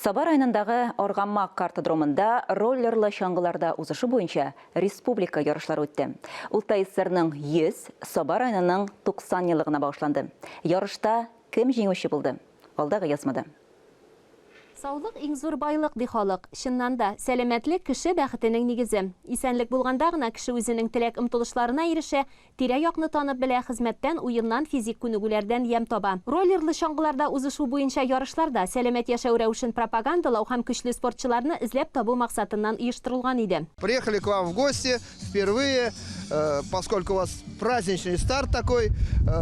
Саба районындагы Аргамак картодромында роллерлы чаңгыларда узышу буенча республика ярышлары үтте. Ул ТАССРның 100, Саба районының 90 еллыгына багышланды. Ярышта кем җиңүче булды? Алдагы язмада. Саулык, иң зур байлык, ди халык. Чыннан да, сәламәтлек, кеше бәхетенең нигезе. Исәнлек булганда гына кеше үзенең теләк-омтылышларына ирешә, Тирә-якны танып белә, хезмәттән, уеннан, физик күнегүләрдән ямь таба. Роллерлы чаңгыларда узышу буенча ярышлар да сәламәт яшәү рәвешен пропагандалау һәм көчле спортчыларны эзләп табу максатыннан оештырылган иде. Приехали к вам в гости впервые, поскольку у вас праздничный старт такой,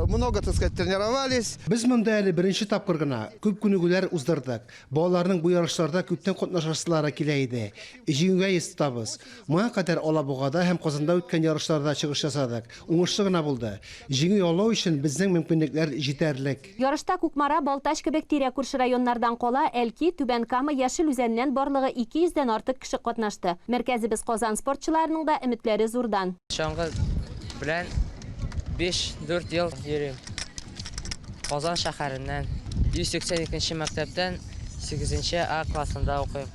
много, так сказать, тренировались. Без монда әле беренче тапкыр гына, күп күнегүләр уздырдык. Балаларның бу ярышларда күптән катнашасылары килә иде. Җиңүгә йөз тотабыз. Моңа кадәр Алабугада һәм Казанда үткән ярышларда чыгыш ясадык. Уңышлы гына булды. Җиңү яулау өчен безнең мөмкинлекләр җитәрлек. Ярышта Кукмара, Балтач кебек тирә-күрше районнардан кала, Әлки, Түбән Кама, Яшел Үзәннән барлыгы 200 дән артык кеше катнашты. Мәркәзебез Казан спортчыларының да өметләре зурдан. Чаңгы белән биш, дүрт ел йөрим. Казан шәһәреннән, 182 нче мәктәптән сигезенче А классында укыйм.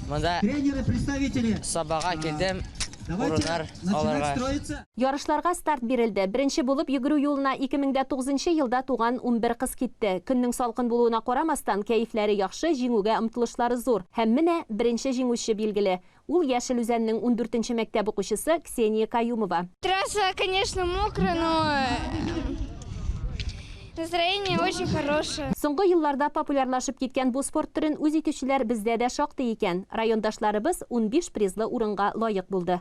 Монда Сабага килдем, урыннар алырга. Ярышларга старт бирелде. Беренче булып йөгерү юлына 2009 нчы елда туган 11 кыз китте. Көннең салкын булуына карамастан, кәефләре яхшы, җиңүгә омтылышлары зур. Һәм менә беренче җиңүче билгеле. Ул, Яшел Үзәннең ундүртенче мәктәп укучысы Ксения Каюмова. Трасса, конечно, мокрая, но настроение очень хорошее. Соңгы елларда популярлашып киткән бу спорт төрен үз итүчеләр бездә дә шактый икән. Райондашларыбыз 15 призлы урынга лаек булды.